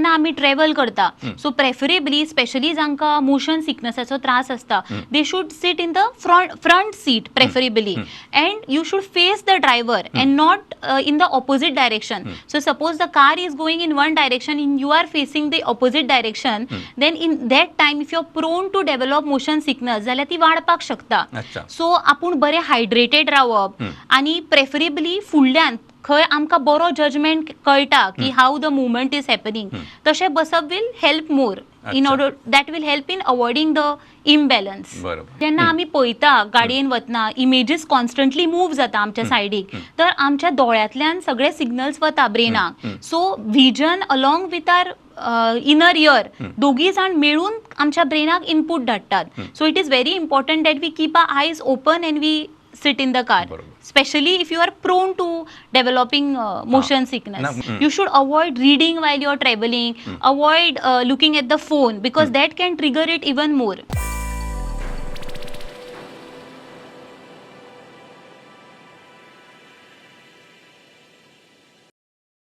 जेन्ना आमी ट्रॅवल करता, सो प्रेफरेबली, स्पेशली जांकां मोशन सिकनसाचो त्रास आसता, they should sit in the front seat preferably, and you should face the driver and not in the opposite direction. So suppose the car is going in one direction and you are facing the opposite direction, then in that time if you are prone to develop motion sickness जाल्यार ती वाडपाक शकता. So आपूण बरें hydrated रावप आनी preferably फुडल्यान खंय आमकां बरो जजमेंट कळटा की how the movement is happening, तशें बसप will help more in order that will help in avoiding the imbalance. जेन्ना आमी पळयता गाडयेन वतना, इमेजीस कॉन्स्टंटली मूव जाता आमच्या सायडीक, तर आमच्या दोळ्यांतल्यान सगळे सिग्नल्स वता ब्रेनाक. So vision along with our inner ear, दोगी जाण मेळून आमच्या ब्रेनाक इनपूट धाडटात. So it is very important that we keep our eyes open and we sit in the car, specially if you are prone to developing motion sickness. You should avoid reading while you are traveling, avoid looking at the phone because that can trigger it even more.